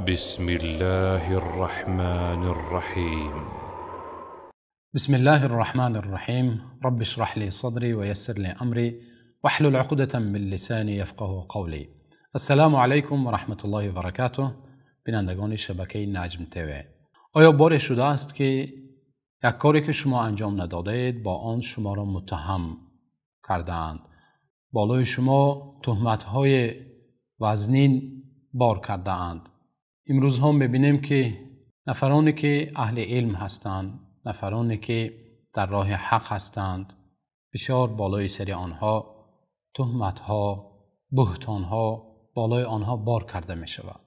بسم الله الرحمن الرحيم. بسم الله الرحمن الرحيم. رب اشرح لي صدري ويسر لي أمري واحلل عقدة من لساني يفقه قولي. السلام علیکم و رحمت الله و برکاته. بینندگان شبکه نجم تیوی، آیا بار شده است که یک کاری که شما انجام ندادید با آن شما را متهم کردند، بالای شما تهمت‌های وزنین بار کرده‌اند؟ امروز هم می‌بینیم که نفرانی که اهل علم هستند، نفرانی که در راه حق هستند، بسیار بالای سر آنها تهمت‌ها، بهتان‌ها بالای آنها بار کرده می‌شود.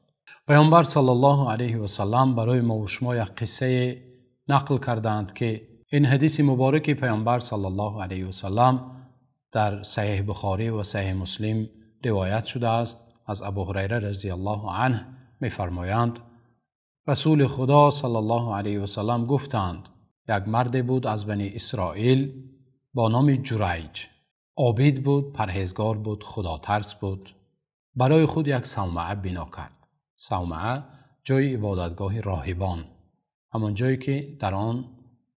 پیامبر صلی الله علیه و سلم برای ما و شما یک قصه نقل کردند که این حدیث مبارک پیامبر صلی الله علیه و سلم در صحیح بخاری و صحیح مسلم روایت شده است. از ابو هریره رضی الله عنه می‌فرمایند رسول خدا صلی الله علیه و سلم گفتند یک مرد بود از بنی اسرائیل با نام جریج، عابد بود، پرهیزگار بود، خدا ترس بود. برای خود یک صومعه بنا کرد. صومعه جای عبادتگاه راهبان، همان جایی که در آن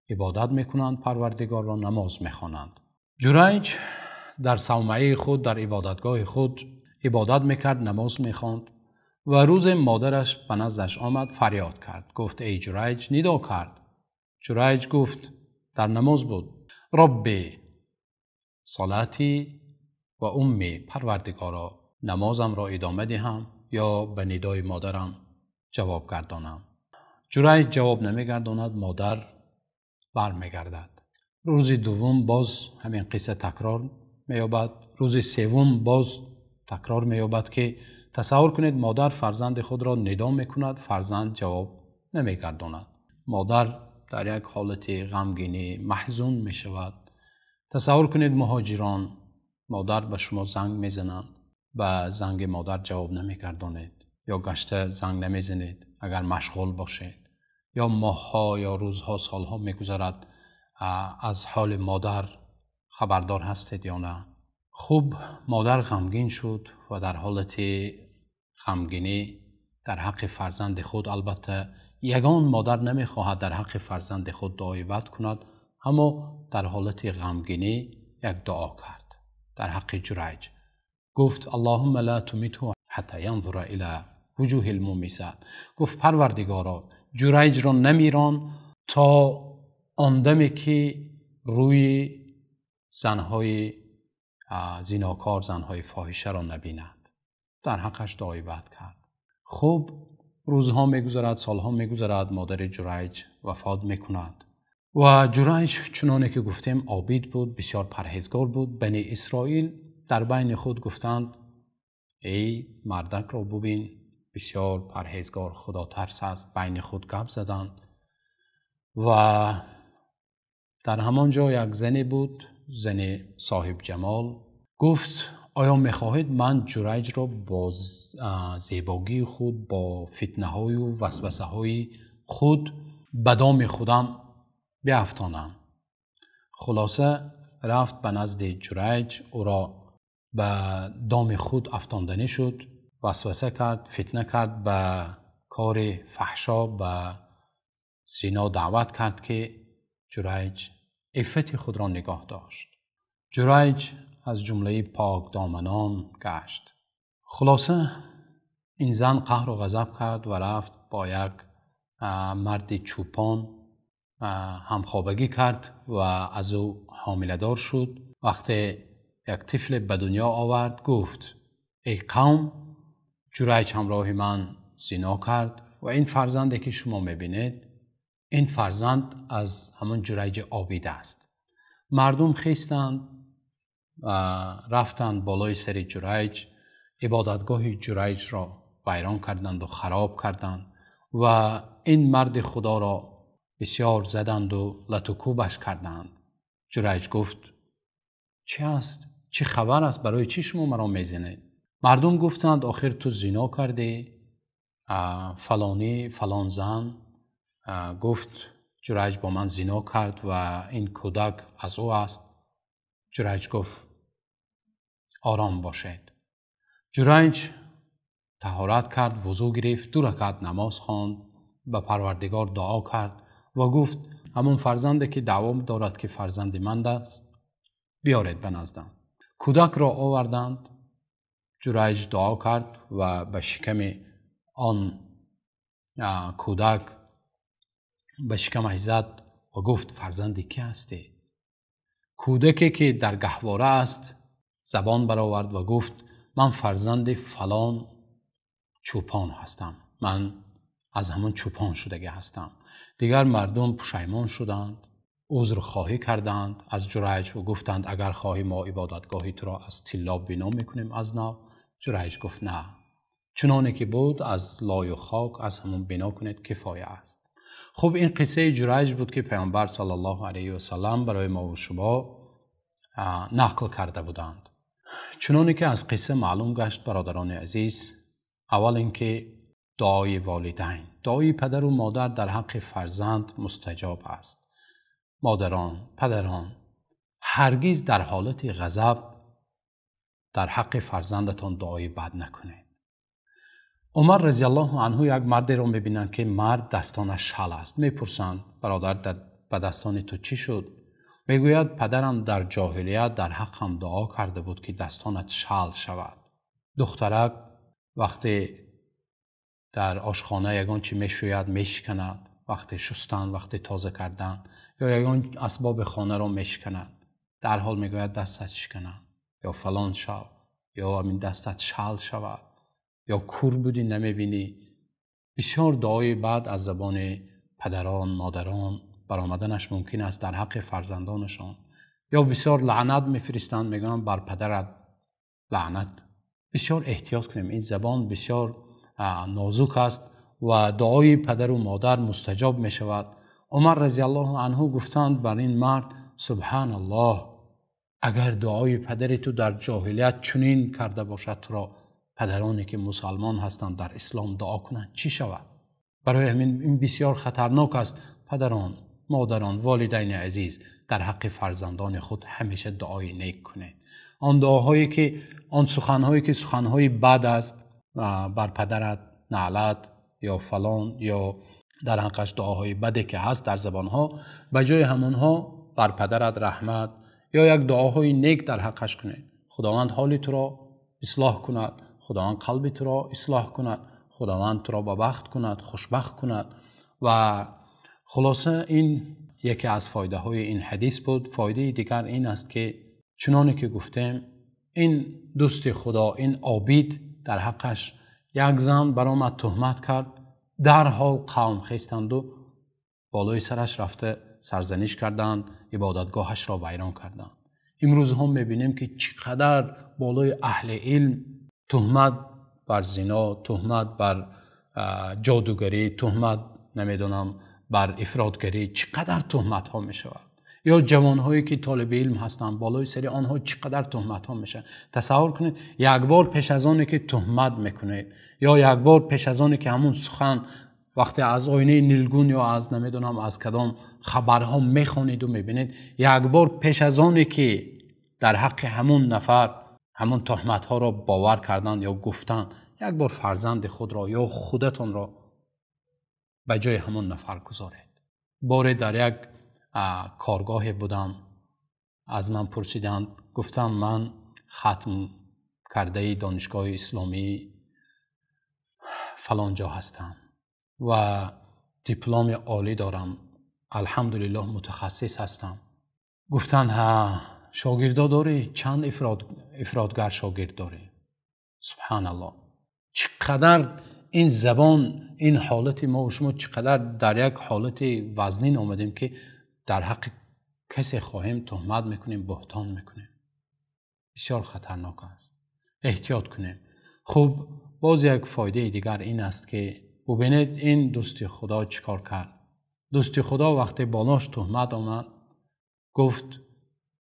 عبادت میکنند، پروردگار را نماز میخوانند. جریج در صومعه خود، در عبادتگاه خود عبادت میکرد، نماز میخواند و روز مادرش به نزدش آمد، فریاد کرد، گفت ای جریج، ندا کرد. جریج گفت، در نماز بود، ربی صلاتی و امی، پروردگارا نمازم را ادامه دهم یا به ندای مادرم جواب گردانم؟ جریج جواب نمیگرداند، مادر برمیگردد. روز دوم باز همین قصه تکرار مییابد. روز سوم باز تکرار مییابد که تصور کنید مادر فرزند خود را ندا میکند، فرزند جواب نمیگرداند. مادر در یک حالت غمگینی محزون میشود. تصور کنید مهاجران، مادر به شما زنگ میزنند، به زنگ مادر جواب نمیگردانید یا گشته زنگ نمیزنید اگر مشغول باشید، یا ماهها یا روزها سالها میگذرد از حال مادر خبردار هستید یا نه. خوب مادر غمگین شد و در حالت غمگینی در حق فرزند خود، البته یگان مادر نمیخواهد در حق فرزند خود دعای بد کند، اما در حالت غمگینی یک دعا کرد در حق جریج. گفت اللهم لا تمیته حتی ینظر الی وجوه المومسات. گفت پروردگارا جریج را نمیران تا آن دمی که روی زنهای زیناکار، زنهای فاحشه را نبیند. در حقش دعای بد کرد. خوب روزها میگذرد، سالها میگذرد، مادر جریج وفات میکند و جریج چنانه که گفتیم عابد بود، بسیار پرهیزگار بود. بنی اسرائیل در بین خود گفتند ای مردک را ببین، بسیار پرهیزگار، خدا ترس است. بین خود گپ زدند و در همان جا یک زنی بود، زن صاحب جمال. گفت آیا میخواهید من جریج را با زیباگی خود، با فتنه های و وسوسه های خود به دام خودم بیافتانم؟ خلاصه رفت به نزد جریج، او را به دام خود افتاندنی شد، وسوسه کرد، فتنه کرد، به کار فحشا، به زنا دعوت کرد که جریج عفت خود را نگاه داشت. جریج از جمله پاک دامنان گشت. خلاصه این زن قهر و غضب کرد و رفت با یک مرد چوپان همخوابگی کرد و از او حامله دار شد. وقتی یک طفل به دنیا آورد گفت ای قوم، جریج همراه من زنا کرد و این فرزندی که شما میبینید، این فرزند از همان جریج عابد است. مردم خیستند و رفتند بالای سر جریج، عبادتگاه جریج را ویران کردند و خراب کردند و این مرد خدا را بسیار زدند و لت و کوبش کردند. جریج گفت چه است؟ چه خبر است؟ برای چی شما مرا میزنید؟ مردم گفتند آخر تو زنا کردی، فلانی فلان زن. گفت جریج با من زنا کرد و این کودک از او است. جریج گفت آرام باشید. جریج таҳорат кард, вузӯ гирифт, 2 ракат намоз хонд, ба Парвардигор дуо кард ва гуфт: ҳамон фарзанде ки даъво дорад ки фарзанди ман аст, биёред ба наздам. Кӯдакро оварданд. Ҷурайҷ дуо кард ва ба шиками он кӯдак ба шикамаш зад ва гуфт: фарзанди кӣ ҳастӣ? Кӯдаке ки дар гаҳвора аст забон баровард ва гуфт: ман фарзанди фалон чӯпон ҳастам, ман аз ҳамон чӯпон шудагӣ ҳастам. Дигар мардум пушаймон шуданд, узрхоҳӣ карданд аз Ҷурайҷ ва гуфтанд: агар хоҳӣ мо ибодатгоҳи туро аз тилло бино мекунем аз нав. Ҷурайҷ гуфт: на, чуноне ки буд аз лою хок аз ҳамон бино кунед, кифоя аст. Хуб, ин қиссаи Ҷурайҷ буд ки Паёмбар саллаллоҳу алайҳи васаллам барои мо ва шумо нақл карда буданд. Чуноне ки аз қисса маълум гашт, бародарони азиз, аввал инки дуои волидайн, дуои падару модар дар ҳаққи фарзанд мустаҷоб аст. Модарон, падарон, ҳаргиз дар ҳолати ғазаб дар ҳаққи фарзандатон дуои бад накунед. Умар разияллоҳу анҳу як мардеро мебинанд ки мард дастонаш шал аст. Мепурсанд: бародар, ба дастони ту чӣ шуд? Мегӯяд: падарам дар ҷоҳилият дар ҳаққам дуо карда буд ки дастонат шал шавад. Духтарак вақте дар ошхона ягон чӣ мешӯяд, мешиканад, вақте шустан, вақте тоза кардан ё ягон асбоби хонаро мешиканад, дар ҳол мегӯяд: дастат шиканад, ё фалон шав, ё ҳамин дастат шал шавад, ё кур будӣ намебинӣ. Бисёр дуои бад аз забони падарон, модарон баромаданаш мумкин аст дар ҳаққи фарзандонашон. Ё бисёр лаънат мефиристанд, мегӯянд бар падарат лаънат. Бисёр эҳтиёт кунем, ин забон бисёр нозук аст ва дуои падару модар мустаҷоб мешавад. Умар разияллоҳу анҳу гуфтанд бар ин мард: субҳаналлоҳ, агар дуои падари ту дар ҷоҳилият чунин карда бошад, туро падароне ки мусалмон ҳастанд дар ислом дуо кунанд чӣ шавад? Барои ҳамин ин бисёр хатарнок аст. Падарон, модарон, волидайни азиз, дар ҳаққи фарзандони худ ҳамеша дуои нек кунед. Он дуоҳое ки, он суханҳое ки суханҳои бад аст, бар падарат наълат ё фалон ё дар ҳаққаш дуоҳои баде ки ҳаст дар забонҳо, ба ҷои ҳамонҳо бар падарат раҳмат ё як дуоҳои нек дар ҳаққаш кунед. Худованд ҳоли туро ислоҳ кунад, Худованд қалби туро ислоҳ кунад, Худованд туро ба бахт кунад, хушбахт кунад. Ва хулоса ин яке аз фоидаҳои ин ҳадис буд. Фоидаи дигар ин аст ки чуноне ки гуфтем, ин дӯсти Худо, ин обид, дар ҳаққаш як зан баромад туҳмат кард, дар ҳол қавм хестанду болои сараш рафта сарзаниш карданд, ибодатгоҳашро вайрон карданд. Имрӯзҳо мебинем ки чӣ қадар болои аҳли илм туҳмат бар зино, туҳмат бар ҷодугарӣ, туҳмат намедонам бар ифротгарӣ, чӣ қадар туҳматҳо мешавад. Ё ҷавонҳое ки толиби илм ҳастанд, болои сари онҳо чӣ қадар туҳматҳо мешавад. Тасаввур кунед, як бор пеш аз оне ки туҳмат мекунед ё як бор пеш аз оне ки ҳамон сухан вақте аз оинаи нилгун ё аз намедонам аз кадом хабарҳо мехонед мебинед, як бор пеш аз оне ки дар ҳаққи ҳамон нафар ҳамон туҳматҳоро бовар кардан ё гуфтан, як бор фарзанди худро ё худатонро ба ҷои ҳамон нафар гузоред. Боре дар як коргоҳе будам, аз ман пурсиданд, гуфтам ман хатм кардаи донишгоҳи исломии фалон ҷо ҳастам ва дипломи олӣ дорам, алҳамдулиллоҳ мутахассис ҳастам. Гуфтанд ҳа, шогирдо дорӣ? Чанд ифротгар шогирд дорӣ? Субҳаналлоҳ, чӣ қадар ин забон, ин ҳолати мо ва шумо чӣ қадар дар як ҳолати вазнин омадем ки дар ҳаққи касе хоҳем туҳмат мекунем, буҳтон мекунем. Бисёр хатарнок аст, эҳтиёт кунем. Хуб, боз як фоидаи дигар ин аст ки бубинед ин дӯсти Худо чӣ кор кард. Дӯсти Худо вақте болош туҳмат омад, гуфт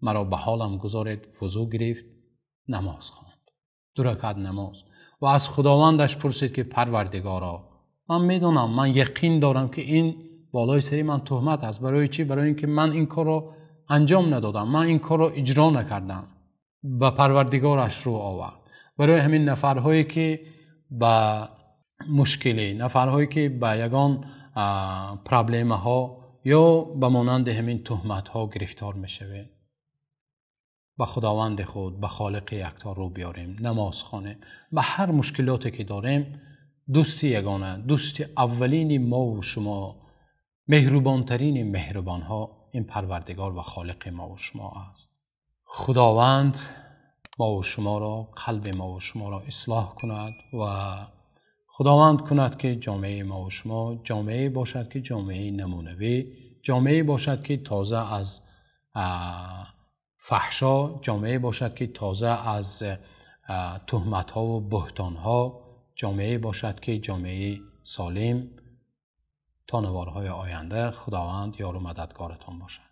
маро ба ҳолам гузоред, вузӯ гирифт, намоз хонд, 2 ракат намоз, ва аз Худовандаш пурсид ки Парвардигоро, ман медонам, ман яқин дорам ки ин болои сари ман туҳмат аст. Барои чӣ? Барои инки ман ин корро анҷом надодам, ман ин корро иҷро накардам. Ба Парвардигораш рӯ овард. Барои ҳамин нафарҳое ки ба мушкилӣ, нафарҳое ки ба ягон проблемаҳо ё ба монанди ҳамин туҳматҳо гирифтор мешавем, ба Худованди худ, ба Холиқи якто рӯ биёрем, намоз хонем. Ба ҳар мушкилоте ки дорем, дӯсти ягона, дӯсти аввалини мо ва шумо, меҳрубонтарини меҳрубонҳо ин Парвардигор ва Холиқи мо ва шумо аст. Худованд мо ва шуморо, қалби мо ва шуморо ислоҳ кунад ва Худованд кунад ки ҷомеаи мо ва шумо ҷомеае бошад ки ҷомеаи намунавӣ, ҷомеае бошад ки тоза аз фаҳшо, ҷомеае бошад ки тоза аз туҳматҳо ва буҳтонҳо, ҷомеае бошад ки ҷомеаи солим. То наворҳои оянда Худованд ёру мададгоратон бошад.